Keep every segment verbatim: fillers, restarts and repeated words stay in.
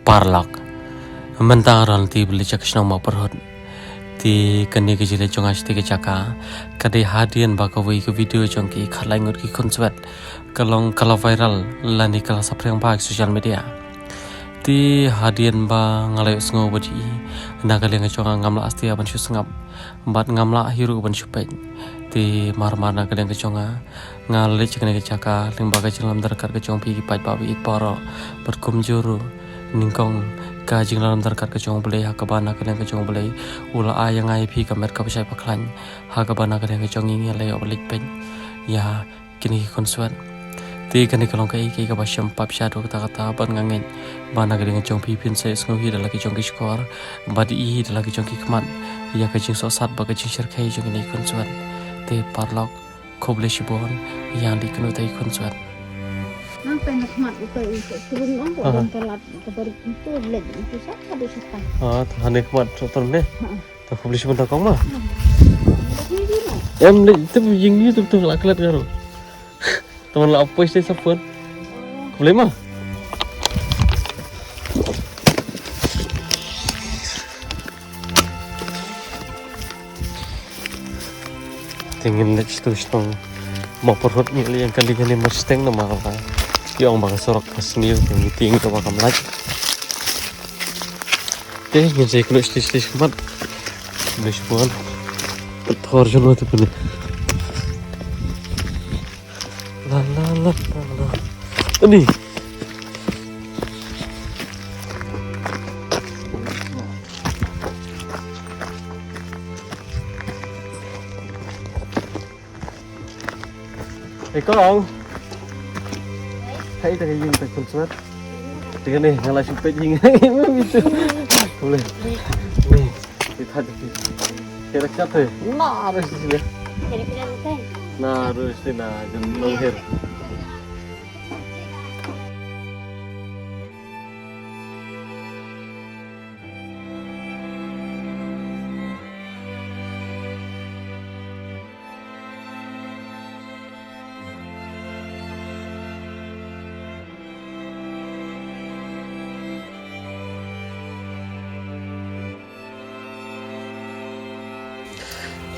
Paralok. Mynta nga ralti bli cha ka shnong Mawpyrhut. Te kane ka jingïaleit jong nga sha kane ka jaka ka dei hadien ba kawei ka video jong ki khatlai ngut ki khunswet ka long ka la viral lane ka la saphriang bha ha social media. Te hadien ba nga la ïohsngew ba jong i, na ka liang ka jong nga ngam lah shuh ban shu sngap bad ngam lah hi ruh ban shu peit. Te mar mar na ka liang ka jong nga, nga la leit sha kane ka jaka lyngba ka jingïalam dang kat ka jong phi ki paidbah ba ïeit baroh, bad kumjuh ruh nyngkong ka jingïalam dang kat ka jong U Blei, ha kaba na ka liang ka jong U Blei u la ai ïa nga ïa phi ka met kaba shai ba khlaiñ, ha kaba na ka liang ka jong ngi ngi la ïoh ban leit peit ïa kine ki khunswet. Te kane ka long kaei kaei kaba shem pap shaduh katta katta, bad nga ngeit ba na ka liang ka jong phi phin sa ïohsngew hi da la ki jong ki shkor, bad i hi da la ki jong ki khmat ïa ka jingsohsat bad ka jingshyrkhei jong kine ki khunswet. Te paralok, khublei shibun ïa kine ki khunswet. Nang tai na khmat utai u sa turun ong ko. Aha. Don palat ka bar itu lek itu sa ka du sa tai. Ah, ta hane khmat sa turun deh. Ha. Ta khublei shibun ta kong ma. Em, leh tip jing ni tip tip la klet nga ruh. Teman la apoi sa phone. Khublei ma. Te ngin leit sha tu sha tang Mawpyrhut, ngi leit ïeng kali kane Mustang namar ba ki ong ba ka surok ka sniew, te ngi tieng kaba kam lait. Te ngin sa ïakynduh shatei shatei shakhmat. Khublei shibun. Thor jong ngi te pynlait. La la la la la. Ani. Eh, kong. Hai, ta ka ïing ta khunswet. Te kane nga la shu peit ïing. Itu. Boleh. Ni. Kita ada. Kira siapa? Na, harus sini. Na, harus sini, na, jangan nongher.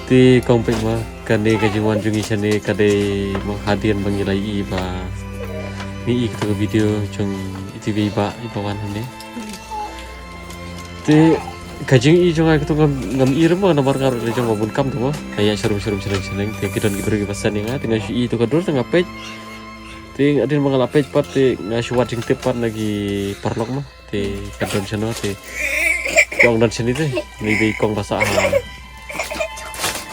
Te kong peit ma, kane ka jingwan jong ngi shane ka dei ma hadien ba ngi la ïohi ba ngi ïohi kato ka video jong iti i bah, i bah wan hangne. Te ka jingïohi jong nga kato ngam, ngam i ruh mo namar nga ruh la jong ba bun kam te mo. Nga ïaid sharum sharum shaneng shaneng, te ki don ki briew kiba send ïa nga, te nga shu i to ka dur te nga peit. Te hadien ba nga la peit pat te nga shu wad jingtip pat na ki paralok mo. Te ka don shano te, ka ong don shane te. Maybe kong ba sah ha.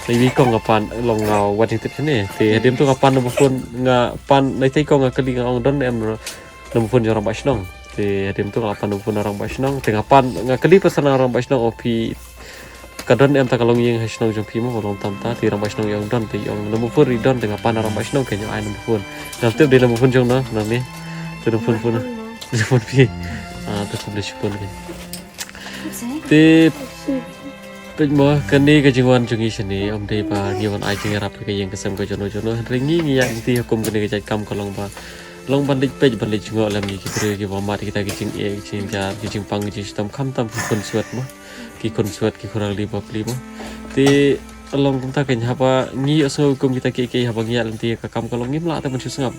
Maybe kong nga pan, long nga wad jingtip shane. Te hadien to nga pan number phone, nga pan, na ita i kong nga kylli nga ong don em number phone jong rangbah shnong. Te hadien to nga pan number phone rangbah shnong. Te nga pan, nga kylli pat sa na rangbah shnong, o phi, ka don em ta ka longïing ha shnong jong phi mo, ka long tam ta, te rangbah shnong i ong don, te i ong number phone i don, te nga pan rangbah shnong, kein ïoh ai number phone. Ngam tip dei number phone jong no, nang ne. Te number phone, phone. Number phone phi. Ah, te khublei shibun. Te peit mo, kane ka jingwan jong ngi shane, ym dei ba ngi wan ai jingïarap ïa ka ïing ka sem ka jong no jong no, hynrei ngi ngi ïaid lynti ha kum kane ka jait kam ka long ba long ban leit peit, ban leit jngoh lem ïa ki briew kiba mad kita ki jingeh, ki jingjar, ki jingpang, ki jingshitom, khamtam ki khunswet mo. Ki khunswet, ki khun rangli bapli mo. Te long kumta kein haba ngi ïohsngew kum kita kiei kiei haba ngi ïaid lynti ha ka kam ka long ngim lah te ban shu sngap.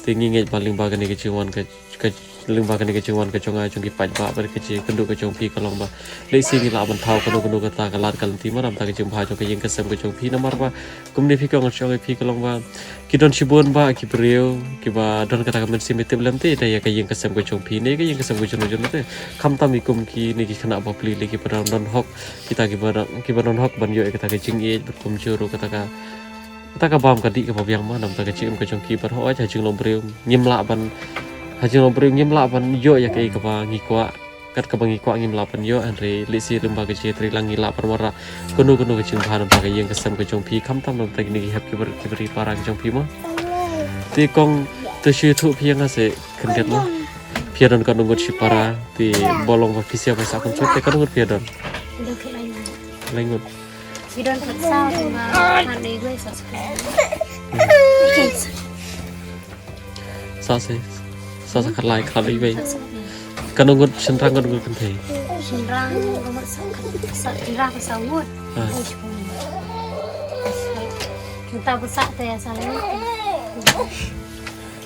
Te ngi ngeit ba lyngba kane ka jingwan ka, ka, lyngba kane ka jingwan ka jong nga jong ki paidbah bad ka jingkynduh ka jong phi ka long ba lehse ngi lah ban thaw kano kano kata ka lad ka lynti mo, namar ka jingbha jong ka ïing ka sem ka jong phi namar ba kumne phi kong, nga ong ïa phi ka long ba ki don shibun bah ki briew kiba don kata ka mynsiem ba tip lem te da ïa ka ïing ka sem ka jong phi ne ka ïing ka sem ka jong no jong no te. Khamtam i kum kine ki khynnah bapli lei kiba dang don hok, kita kiba dang, kiba don hok ban ïoh ïa kata ka jingïeit bad kumjuh ruh kata ka, kata ka bam ka dih kaba biang mo, namar ka jingim ka jong ki bad hooid ha jinglong briew ngim lah ban, ha jinglong briew ngim lah ban ïoh ïa kaei kaba ngi kwah. Kat kaba ngi kwah ngim lah ban ïoh, hynrei lehse lyngba ka jingïatreilang ngi lah ban wanrah kano kano ka jingbha namar ka ïing ka sem ka jong phi, khamtam namar kine ki hep ki bar, ki bar ki para ka jong phi mo. Te kong, to shu ïathuh phi ïa nga se khyndiat mo. Phi ïa don katno ngut shipara, te ba long ba phi sngewbha sah khunswet te katno ngut phi ïa don? Don khatlai ngut. Khatlai ngut. Phi don khatsaw, te nga khatlai ngut sa skul. Sa se, sa sa khatlai, khatlai wei. Sa sa khatlai. Katno ngut shynrang, katno ngut kynthei? Shynrang ka mut sa, sa, shynrang ka saw ngut. Ah. Ai, shiphew. Mynta ba sah te sa leh.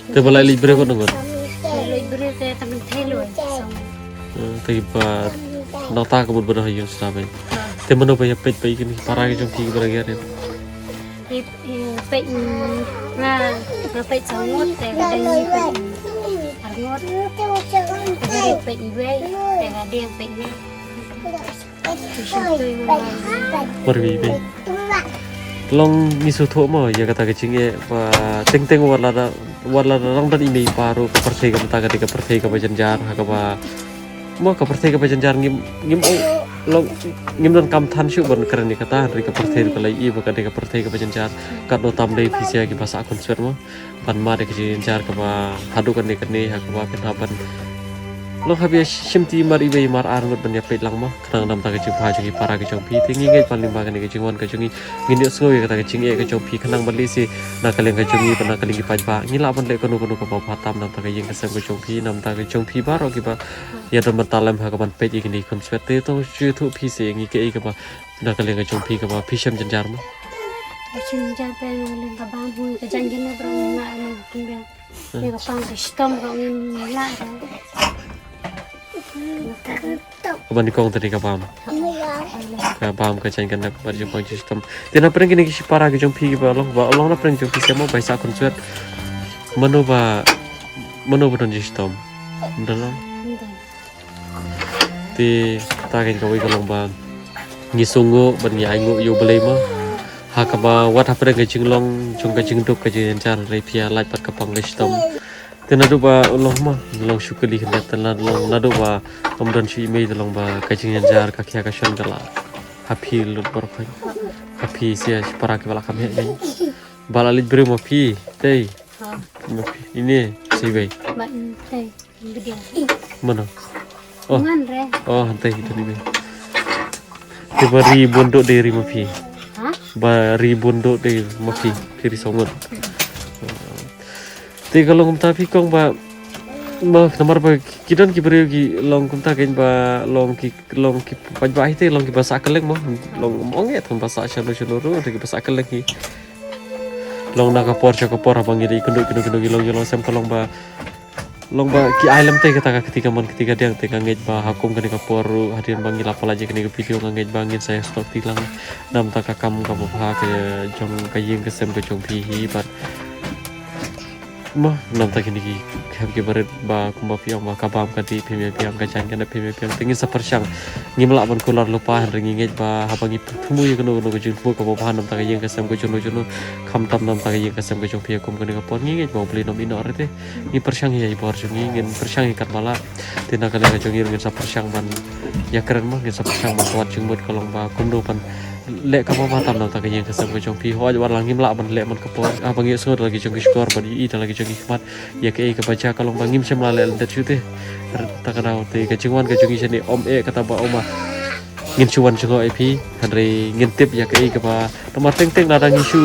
Te ba la leit briew katno ngut? Leit briew te tang kynthei loi. Saw ngut. Ah, te ba nangta ka mut ba don ha ïing sla beit. Ah. Te mano ba ïa peit ba ïa kine para ki jong phi ba la ïa rit? Ïa, ïa peit, mm, nga, nga peit saw ngut, te ka dang ïa peit, mm, ar ngut. Te ka dang peit iwei, te ka dang peit iwei. Mar iwei iwei. Long ngi sngewthuh mo ïa kata ka jingeh ba teng teng wat la da, wat la da dang don i mei i pa ruh, ka pyrthei ka mynta ka dei ka pyrthei kaba jynjar ha kaba, mo, ka pyrthei kaba jynjar, ngim, ngim ong, long, ngim donkam than shuh ban kren ïa kata, hynrei ka pyrthei ruh ka la ïohi ba ka dei ka pyrthei kaba jynjar. Katno tam dei phi sha kiba sah khunswet mo ban mad ïa ka jingjynjar kaba haduh kane kane ha kaba phin hap ban long hap ïa shim ti mar iwei mar ar ngut ban ïa peit lang mo, khnang namar ka jingbha jong ki para ki jong phi. Te ngi ngeit ba lyngba kane ka jingwan ka jong ngi, ngin ïohsngew ïa kata ka jingeh ka jong phi, khnang ba lehse na ka liang ka jong ngi bad na ka liang ki paidbah ngi lah ban leh kano kano kaba bha tam namar ka ïing ka sem ka jong phi, namar ka jong phi baroh kiba ïa don ban talem ha kaban peit ïa kine ki khunswet. Te to shu ïathuh phi seh ïa ngi kaei kaba na ka liang ka jong phi kaba phi shem jynjar mo? Ka shem jynjar phi na ka liang ka bam, hu ka jaiñ kane ba ruh ngim lah, ïa ka pang ka shitom ruh ngim lah ruh. Kaba nyngkong te dei ka bam. Ka bam ka jaiñ kane bad jingpang jingshitom. Te na pdeng kine ki shipara ki jong phi kiba long, ba long na pdeng jong phi seh mo ba sah khunswet, mano ba, mano ba don jingshitom? Ym don, long? Ym don. Te kata kein kawei ka long ba ngi sngewnguh bad ngi ainguh ïa U Blei mo ha kaba wat hapdeng ka jinglong jong ka jingduk ka jingjynjar, hynrei phi ïa lait bad ka pang ka shitom. Te naduh ba long mo, long shu kylli khyndiat, te long naduh ba ym don shuh i mei, te long ba ka jingjynjar ka khia ka shon ka la ha phi lut baroh khoit. Ha phi sha shipara kiba la kham heh kein. Ba la leit briew ma phi, tei. Ha. Ma phi ine, sei bei. Ba, mm, tei. Mano? Oh. Ngan re. Oh, hynrei ito ni be. Te ba ri bun duh dei ri ma phi. Ha? Ba ri bun duh dei ma phi. Ah. Phi ri saw ngut. Te ka long kumta phi kong ba, ma namar ba ki don ki briew ki long kumta kein ba long ki, long ki paidbah hi te long kiba sah kylleng mo. Long ym ong eh tang ba sah shano shano ruh, te kiba sah kylleng hi. Long na ka por sha ka por haba ngi dei kynduh kino kino ki long, ki long sem ka long ba, long ba ki ai lem te kata ka kti kamon kti kadiang. Te nga ngeit ba ha kum kane ka por ruh hadien ba ngi la pynlait ïa kane ka video nga ngeit ba ngin sa ïa stok ti lang namar ka kam kaba bha ka jong ka ïing ka sem ka jong phi hi bad ma namar kine ki khem ki barit ba kumba phi ong ba ka bam ka dih phim ïa biang, ka jaiñ ka dih phim ïa biang. Te ngin sa pyrshang, ngim lah ban kular lypa, hynrei ngi ngeit ba haba ngi thmu ïa kano kano ka jingthmu kaba bha namar ka ïing ka sem ka jong no jong no, khamtam namar ka ïing ka sem ka jong phi ha kum kane ka por, ngi ngeit ba U Blei un ïehnoh re te. Ngi pyrshang hi ïa i bor jong ngi, ngin pyrshang hi katba lah. Te na ka liang ka jong ngi ruh ngin sa pyrshang ban ïakren mo, ngin sa pyrshang ban kwah jingmut ka long ba kumno ban leh kaba bha tam namar ka ïing ka sem ka jong phi. Hooid wat la ngim lah ban leh man ka por, haba ngi ïohsngew da la ki jong ki shkor bad ïohi da la ki jong ki khmat ïa kaei kaba jia ka long ba ngim shym la leh lyndet shuh te. Ta ka daw te ka jingwan ka jong ngi shane ym eh kata ba ong ba ngin shu wan jngoh ïa phi, hynrei ngin tip ïa kaei kaba, namar teng teng lada ngi shu,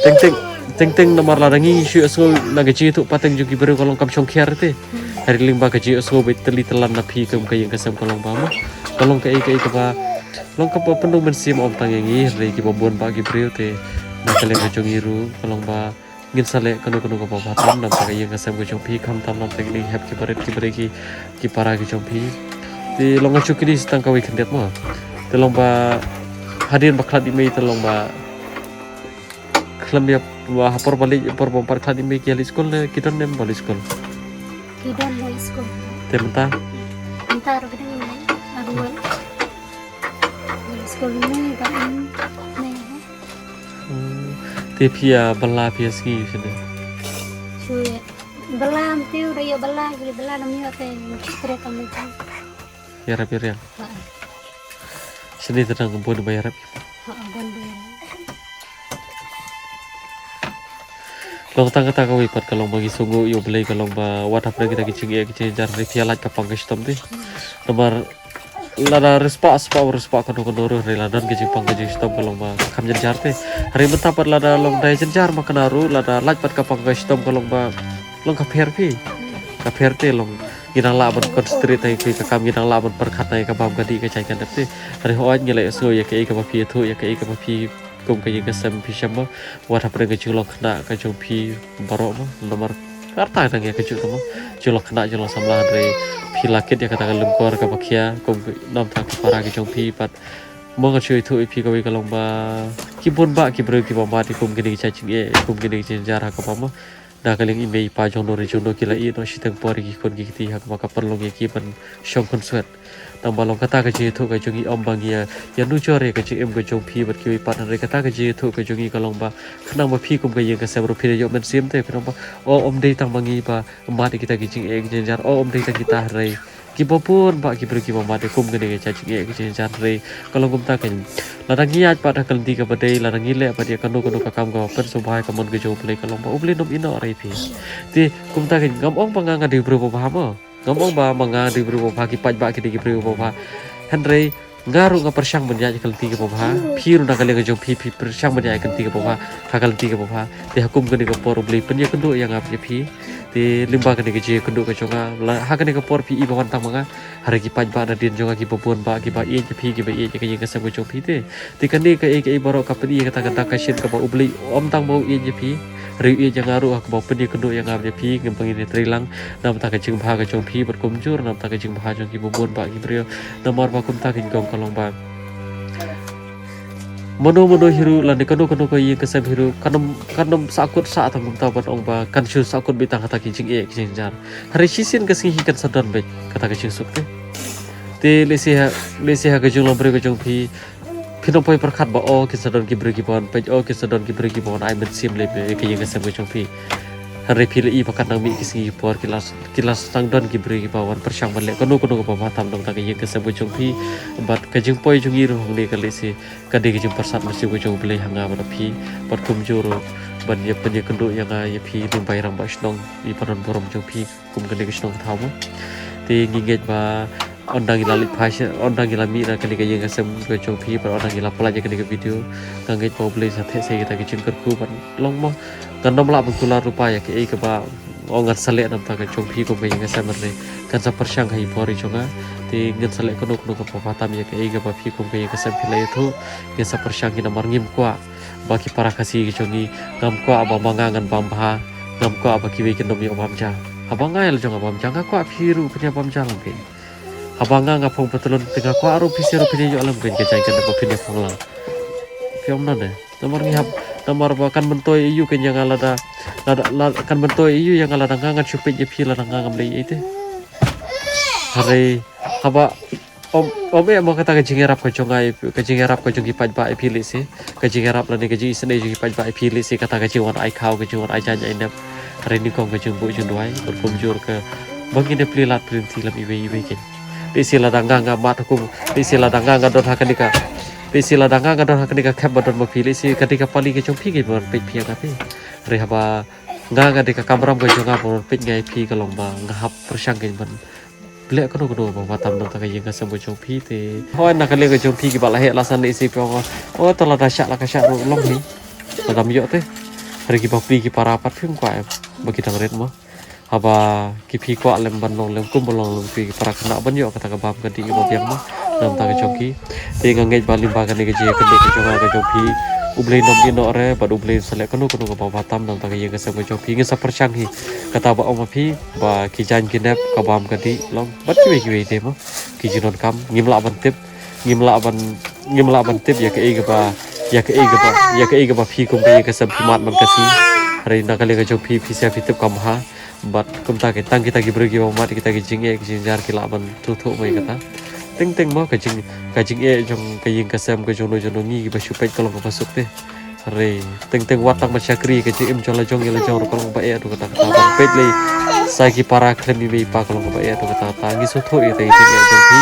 teng teng, teng teng namar lada ngi shu ïohsngew na ka jingïathuh pateng jong ki briew ka long kam shong khia te. Hynrei lyngba ka jingïohsngew beit tylli tylan na phi kum ka ïing ka sem ka long ba mo, ka long kaei kaei kaba long kaba pyndonkam mynsiem ym tang ïa ngi, hynrei kiba bun bah ki briew te. Na ka liang ka jong ngi ruh ka long ba ngin sa leh kano kano kaba bha tam namar ka ïing ka sem ka jong phi, khamtam namar kine ki hep ki barit ki briew ki, ki para ki jong phi. Te long nga shu kylli sa tang kawei khyndiat mo. Te long ba hadien ba khlad i mei te long ba khlem ïa, ba ha por ba leit, por ba ym pat khlad i mei ki ïa leit skul ne ki don ne ym ba leit skul? Ki don leit skul. Te mynta? Mynta ruh ki dang ïa leit, ar wei. Leit skul ne ba im ne. Hmm. Te phi ïa bylla phi ïa sngi shane? Shu ïa bylla, ym tip da ïoh bylla, ïoh bylla nam ïoh te ym tip kam leit. Ïarap ïa riang. Ha. Shane te dang bun ba ïarap. Ha, bun ba ïarap. Long tang kata kawei pat ka long ba ngi sngewnguh ïa U Blei ka long ba wat hapdeng kita ki jingeh ki jingjynjar hynrei phi ïa lait ka pang ka shitom te. Namar lada riewspah spah, riewspah kano kano ruh hynrei la don ka jingpang ka jingshitom ka long ba kam jynjar te. Hynrei mynta pat lada long dei jynjar ma kane ruh lada lait pat ka pang ka shitom ka long ba long ka pher phi. Ka pher te long Ngi dang lah ban concentrate tang ïa ka kam, ngi dang lah ban pyrkhat tang ïa ka bam ka dih ka jaiñ ka dep te. Hynrei hooid ngi la ïohsngew ïa kaei kaba phi ïathuh, ïa kaei kaba phi kum ka ïing ka sem phi shem mo. Wat hapdeng ka jinglong khynnah ka jong phi baroh mo. Namar kata dang ïa ka juh mo. Jinglong khynnah jinglong samla hynrei phi la kit ïa kata ka lyngkor kaba khia kum namar ka para ka jong phi pat. Mo nga shu ïathuh ïa phi kawei ka long ba ki bun bah ki briew kiba mad ïa kum kine ki jait jingeh, kum kine ki jingjar ha kaba mo. Na ka liang i mei i pa jong no re jong no ki la ïeh noh shiteng por ïa ki khun ki kti ha kaba ka pynlong ïa ki ban shong khunswet. Tang ba long kata ka jingïathuh ka jong i ym ba ngi ïa, ïa nujor ïa ka jingim ka jong phi bad kiwei pat hynrei kata ka jingïathuh ka jong i ka long ba khnang ba phi kum ka ïing ka sem ruh phi da ïoh mynsiem te phi long ba o ym dei tang ba ngi ba mad ïa kita ki jingeh ki jingjar o ym dei tang kita hynrei kiba bun bah ki briew kiba mad ïa kum kane ka jait jingeh ka jingjar hynrei ka long kumta kan. Lada ngi ïaid pat ha ka lynti kaba dei, lada ngi leh pat ïa kano kano ka kam kaba pynsngewbha ïa ka mon ka jong U Blei ka long ba U Blei un ym ïehnoh re ïa phi. Te kumta kan ngam ong ba nga nga dei u briew ba bha mo. Ngam ong ba ma nga dei u briew ba bha, ki paidbah ki dei ki briew ba bha. Hynrei nga ruh nga pyrshang ban ïaid ha ka lynti kaba bha. Phi ruh na ka liang ka jong phi phi pyrshang ban ïaid ha ka lynti kaba bha, ha ka lynti kaba bha. Te ha kum kane ka por U Blei pynïakynduh ïa nga bad ïa phi. Te lyngba kane ka jingïakynduh ka jong nga la ha kane ka por phi i ba wan tang ma nga. Hynrei ki paidbah nadien jong nga kiba bun bah kiba ïeit ïa phi kiba ïeit ïa ka ïing ka sem ka jong phi te. Te kane kaei kaei baroh ka pyni ïa kata ka dak ka shin kaba U Blei ym tang ba u ïeit ïa phi. Hynrei u ïeit ïa nga ruh ha kaba u pynïakynduh ïa nga bad ïa phi ngim pang ïa trei lang. Namar kata ka jingbha ka jong phi bad kumjuh namar kata ka jingbha jong kiba bun bah ki briew. Namar ba kumta ka jingong ka long ba mano mano hi ruh lane kano kano ka ïing ka sem hi ruh kan ym kan ym sahkut sah tang kumta ban ong ba kan shu sahkut beit tang kata ki jingeh ki jingjar. Hynrei shisien ka sngi hi kan sa don beit kata ka jingsuk te. Te lehse ha lehse ha ka jinglong briew ka jong phi phin ym poi pyrkhat ba o kin sa don ki briew kiba wan peit o kin sa don ki briew kiba wan ai mynsiem lem ïa ka ïing ka sem ka jong phi. Hynrei phi la i ba kan nang mih ki sngi ki por ki la ki la sdang don ki briew kiba wan pyrshang ban leh kano kano kaba bha tam na ka bynta ka ïing ka sem ka jong phi. Bad ka jingpoi jong ngi ruh hangne ka lehse ka dei ka jingpyrsad mynsiem ka jong U Blei ha nga bad ha phi bad kumjuh ruh ban ïa pynïakynduh ïa nga ïa phi lyngba i rangbah shnong i ba don burom jong phi kum kane ka shnong ka thaw mo. Te ngi ngeit ba ynda ngi la leit phai sha ynda ngi la mih na kane ka ïing ka sem ka jong phi bad ynda ngi la pynlait ïa kane ka video nga ngeit ba U Blei sa theh sa ïa kita ki jingkyrkhu ban long mo. Ngan ym lah ban kular lypa ïa kaei kaba ong ngan sa leh na ka bynta ka jong phi kum ka ïing ka sem hynrei ngan sa pyrshang ha i bor i jong nga. Te ngan sa leh kano kano kaba bha tam ïa kaei kaba phi kum ka ïing ka sem phi la ïathuh. Ngan sa pyrshang hi namar ngim kwah ba ki para Khasi ki jong ngi ngam kwah ba ma nga ngan bam bha ngam kwah ba kiwei kin ym ïoh bam ja. Haba nga ïa la jong nga bam ja nga kwah phi ruh phin ïa bam ja lem kein. Haba nga nga phong patlun te nga kwah ruh phi seh ruh phin ïa ïoh lem kein ka jaiñ kane ba phin ïa phong lang. Phi ong nane namar ngi hap namar ba kan myntoi ïa u kein ïa nga lada lada la- kan myntoi ïa u ïa nga lada nga ngan shu peit ïa phi lada nga ngam leh ei te. Hynrei haba Ym, ym eh mo kata ka jingïarap ka jong nga, ka jingïarap ka jong ki paidbah ïa phi lehse. Ka jingïarap lane ka jingisynei jong ki paidbah ïa phi lehse kata ka jingwan ai khaw, ka jingwan ai jaiñ ai nep. Hynrei nyngkong ka jingbuh jingduwai, bad kumjuh ka ba ngin ïa plie lad plie lynti lem iwei iwei kein. Lehse lada nga nga mad hukum, lehse lada nga nga don ha kane ka, lehse lada nga nga don ha kane ka khep ba don ma phi, lehse ka dei ka pali ka jong phi kein ban peit phi ïa nga te. Hynrei haba nga nga dei ka kamram ka jong nga ban peit nga ïa phi ka long ba nga hap pyrshang kein ban leh kano kano ba bha tam na ka ïing ka sem ka jong phi te. Hooid na ka liang ka jong phi kiba la heh la san lehse phi ong, o to lada shah la ka shah ruh long hi. Lada ym ïoh te. Hynrei kiba phi ki para pat phim kwah em ba ki dang rit mo. Haba ki phi kwah lem ban long lem kum ba long lem phi ki para khynnah ban ïoh kata ka bam ka dih kaba biang mo. Na ka bynta ka jong ki. Te nga ngeit ba lyngba kane ka jingïakynduh ka jong nga ka jong phi, U Blei un ym ïehnoh re bad U Blei un sa leh kano kano kaba bha tam na ka bynta ka ïing ka sem ka jong phi. Ngin sa pyrshang hi kata ba ong ma phi ba ki jaiñ ki nep ka bam ka dih long bad kiwei kiwei te mo. Ki jingdonkam ngim lah ban tip, ngim lah ban ngim lah ban tip ïa kaei kaba ïa kaei kaba ïa kaei kaba phi kum ka ïing ka sem phi mad man ka sngi. Hynrei na ka liang ka jong phi phi sa phi tip kam bha. Bad kumta ki tang kita ki briew kiba mad kita ki jingeh ki jingjar ki lah ban tu tu mo ïa kata. Teng teng mo ka jing ka jingeh jong ka ïing ka sem ka jong no jong no ngi kiba shu peit ka long kaba suk te. Hynrei teng teng wat tang ban shakri ka jingim jong la jong ïa la jong ruh ka long kaba eh ruh kata kata ban peit lei sa ki para khlem i mei i pa ka long kaba eh ruh kata kata ngi sngewthuh ïa ka jingeh jong phi.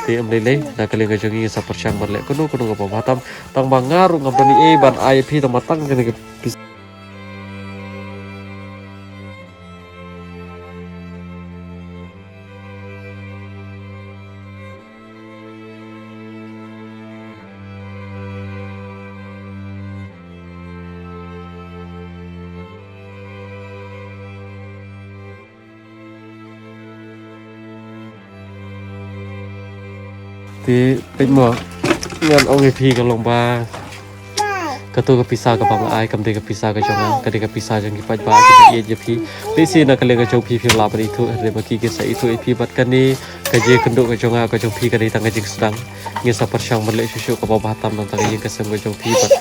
Te em lei lei na ka liang ka jong ngi sa pyrshang ban leh kano kano kaba bha tam tang ba nga ruh ngam don ei ban ai ïa phi tang ba tang kane ka Te peit mo, ngan ong ïa phi ka long ba kato ka pisa kaba nga ai kam dei ka pisa ka jong nga, ka dei ka pisa jong ki paidbah kiba ïeit ïa phi. Te shi na ka liang ka jong phi phim lah ban ithuh, hynrei ma ki ki sa ithuh ïa phi bad kane ka jingïakynduh ka jong nga ka jong phi ka dei tang ka jingsdang. Ngin sa pyrshang ban leh shuh shuh kaba bha tam na ka bynta ka ïing ka sem ka jong phi bad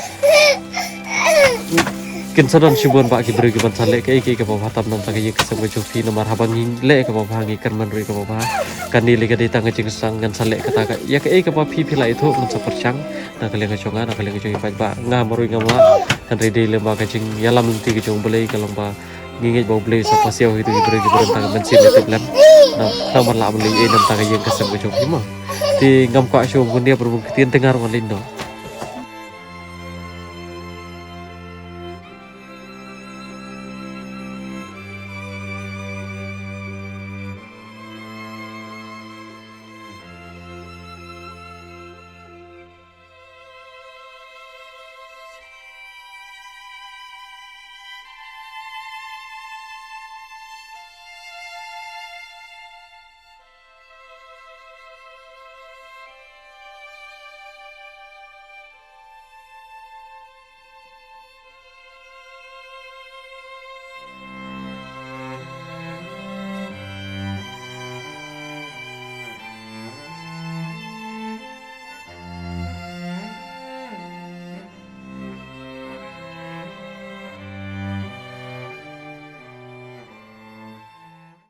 kin sa don shibun bah ki briew kiban sa leh kaei kaei kaba bha tam na ka bynta ka ïing ka sem ka jong phi, namar haba ngi leh kaba bha ngi kyrmen ruh ïa kaba bha. Kane lei ka dei tang ka jingsdang, ngan sa leh kata ka ïa kaei kaba phi phi lah ithuh ngan sa pyrshang. Na ka liang ka jong nga, na ka liang ka jong ki paidbah, nga marwei ngam lah. Hynrei dei lem ba ka jingïalam lynti ka jong U Blei ka long ba ngi ngeit ba U Blei sa pasiaw ïa kito ki briew kiba don tang ka mynsiem ïa tip lem. Nang nang ban lah ban leh ei na ka bynta ka ïing ka sem ka jong phi mo. Te ngam kwah shuh ban ïa ban ktien te nga ruh ngan leit noh.